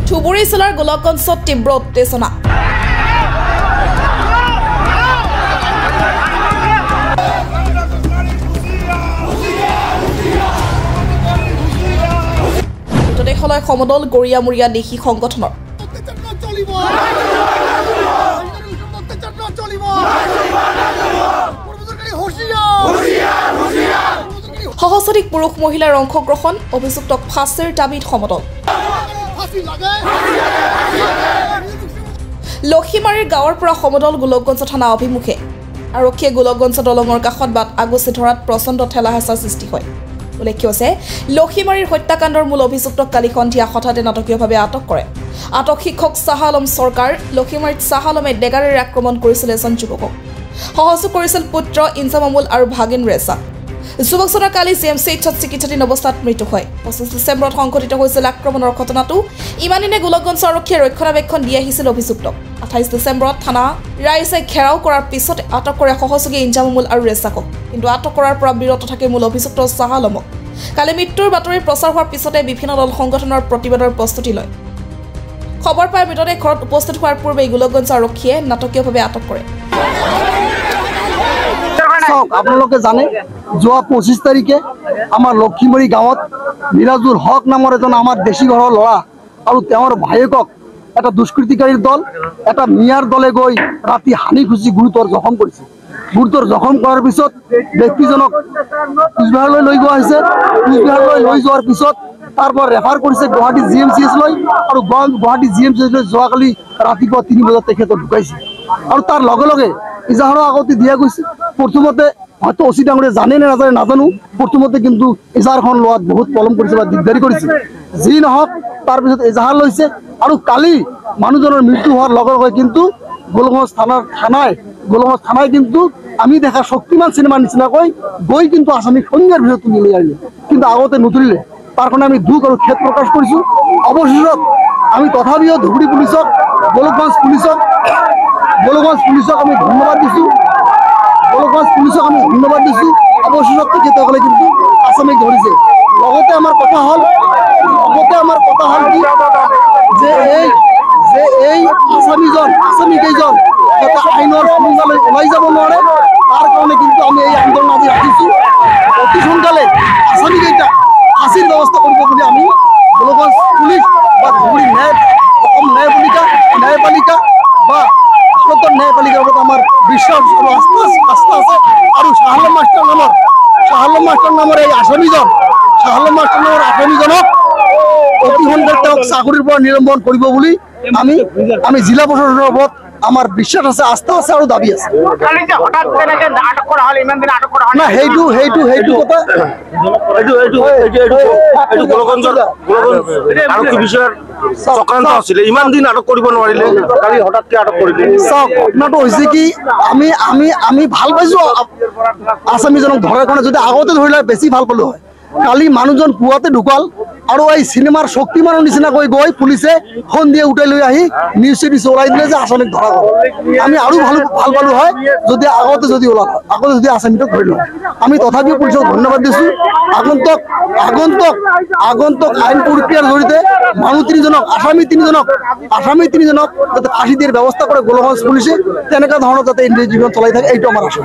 ধুবুৰী জিলাৰ গোলকগঞ্জত তীব্ৰ উত্তেজনা। মৃতদেহলৈ সমদল গৰিয়ামূৰীয়া দেশী সংগঠনৰ। সহস্ৰাধিক পুৰুষ মহিলাৰ অংশগ্ৰহণ, অভিযুক্তক ফাঁচীৰ দাবীত সমদল। লক্ষীমাৰীৰ গাঁৱৰ পৰা সমদল গোলকগঞ্জ থানা অভিমুখে। আৰক্ষীয়ে গোলকগঞ্জ দলঙৰ কাষত বাট আগচি ধৰাত প্ৰচণ্ড ঠেলা হেঁচাৰ সৃষ্টি হয়। উল্লেখ্য যে লক্ষীমাৰীৰ হত্যাকাণ্ডৰ মূল অভিযুক্তক কালি সন্ধিয়া হঠাতে নাটকীয়ভাৱে আটক কৰে। আটক শিক্ষক শ্বাহ আলম চৰকাৰ। লক্ষীমাৰীত শ্বাহ আলমে ডেগাৰেৰে আক্ৰমণ কৰিছিল এজন যুৱকক। সহযোগ কৰিছিল পুত্ৰ ইনজামামুল আৰু ভাগিন ৰেজা। যুৱকজনৰ কালি জি এম চি এইচত চিকিৎসাধীন অৱস্থাত মৃত্যু হয়। 25 ডিচেম্বৰত সংঘটিত হৈছিল আক্ৰমণৰ ঘটনাটো। ইমানদিনে গোলকগঞ্জ আৰক্ষীয়ে ৰক্ষণাবেক্ষণ দি আহিছিল অভিযুক্তক। 28 ডিচেম্বৰত থানা ৰাইজে ঘেৰাও কৰাৰ পিছত আটক কৰে সহযোগী ইনজামামুল আৰু ৰেজাকক। কিন্তু আটক কৰাৰ পৰা বিৰত থাকে মূল অভিযুক্ত শ্বাহ আলমক। কালি মৃত্যুৰ বাতৰি প্ৰচাৰ হোৱাৰ পিছতে বিভিন্ন দল সংগঠনৰ প্ৰতিবাদৰ প্ৰস্তুতি লয়। খবৰ পাই মৃতদেহ ঘৰত উপস্থিত হোৱাৰ পূৰ্বেই গোলকগঞ্জ আৰক্ষীয়ে নাটকীয়ভাৱে আটক কৰে। চাওক, আপোনালোকে জানে যোৱা 25 তাৰিখে আমাৰ লক্ষীমাৰী গাঁৱত মিৰাজুল হক নামৰ এজন আমাৰ দেশী ঘৰৰ ল'ৰা আৰু তেওঁৰ ভায়েকক এটা দুষ্কৃতিকাৰীৰ দল, এটা মিয়াৰ দলে গৈ ৰাতি হানি খুচি গুৰুতৰ জখম কৰিছে। গুৰুতৰ জখম কৰাৰ পিছত ব্যক্তিজনক কোচবিহাৰলৈ লৈ যোৱা হৈছে। কোচবিহাৰলৈ লৈ যোৱাৰ পিছত তাৰ পৰা ৰেফাৰ কৰিছে গুৱাহাটী জি এম চি এইচলৈ আৰু গুৱাহাটী জি এম চি এইচলৈ যোৱাকালি ৰাতিপুৱা 3 বজাত তেখেতক ঢুকাইছে। আৰু তাৰ লগে লগে ইজাহাৰৰ আগতে দিয়া গৈছে। প্ৰথমতে হয়তো অচি ডাঙৰীয়া জানে নে নাজানে নাজানো, প্ৰথমতে কিন্তু ইজাহাৰখন লোৱাত বহুত পলম কৰিছে বা দিগদাৰী কৰিছে। যি নহওক তাৰপিছত এজাহাৰ লৈছে আৰু কালি মানুহজনৰ মৃত্যু হোৱাৰ লগে লগে কিন্তু গোলগঞ্জ থানাই কিন্তু আমি দেখা শক্তিমান চিনেমাৰ নিচিনাকৈ গৈ কিন্তু আসামীক সন্ধিয়াৰ ভিতৰত তুলি লৈ আহিলে, কিন্তু আগতে নুতুলিলে। তাৰ কাৰণে আমি দুখ আৰু খেদ প্ৰকাশ কৰিছোঁ। অৱশেষত আমি তথাপিও ধুবুৰী পুলিচক, গোলকগঞ্জ পুলিচক আমি ধন্যবাদ দিছোঁ। গোলকগঞ্জ পুলিচক আমি ধন্যবাদ দিছোঁ। অৱশেষত তেখেতসকলে কিন্তু আসামীক ধৰিছে। লগতে আমাৰ কথা হ'ল কি যে এই আসামীকেইজন যাতে আইনৰ সুৰুঙালৈ ওলাই যাব নোৱাৰে, তাৰ কাৰণে কিন্তু আমি এই আন্দোলন আজি ৰাখিছোঁ। অতি সোনকালে আসামীকেইটা ফাঁচীৰ ব্যৱস্থা কৰিব বুলি আমি গোলকগঞ্জ পুলিচ বা ধুবুৰী ন্যায় অসম ন্যায়পালিকা বা ভাৰতৰ ন্যায়পালিকাৰ ওপৰত আমাৰ বিশ্বাস আৰু আস্থা আছে। আৰু শ্বাহ আলম মাষ্টৰ নামৰ এই আসামীজনক অতি সোনকালে তেওঁক চাকৰিৰ পৰা নিলম্বন কৰিব বুলি আমি জিলা প্ৰশাসনৰ ওপৰত আমাৰ বিশ্বাস আছে, আস্থা আছে আৰু দাবী আছে। না, সেইটো সেইটো সেইটো কথা চাওক, ঘটনাটো হৈছে কি, আমি আমি আমি ভাল পাইছো আসামীজনক ধৰাৰ কাৰণে। যদি আগতে ধৰিলে বেছি ভাল পালো হয়। কালি মানুহজন পুৱাতে ঢুকাল আৰু এই চিনেমাৰ শক্তিমানৰ নিচিনাকৈ গৈ পুলিচে সন্ধিয়া উঠাই লৈ আহি নিউজে নিউজ ওলাই দিলে যে আসামীক ধৰা গ'ল। আমি আৰু ভাল পালো হয় যদি আগতে যদি ওলাল হয়, আগতে যদি আসামীটোক ধৰিল হয়। আমি তথাপিও পুলিচক ধন্যবাদ দিছোঁ। আগন্তুক আইন প্ৰক্ৰিয়াৰ জৰিয়তে মানুহ তিনিজনক, আসামী তিনিজনক যাতে ফাঁচি দিয়াৰ ব্যৱস্থা কৰে গোলকগঞ্জ পুলিচে, তেনেকুৱা ধৰণৰ যাতে ইন্দ্ৰিয় জীৱন চলাই থাকে, এইটো আমাৰ আশা।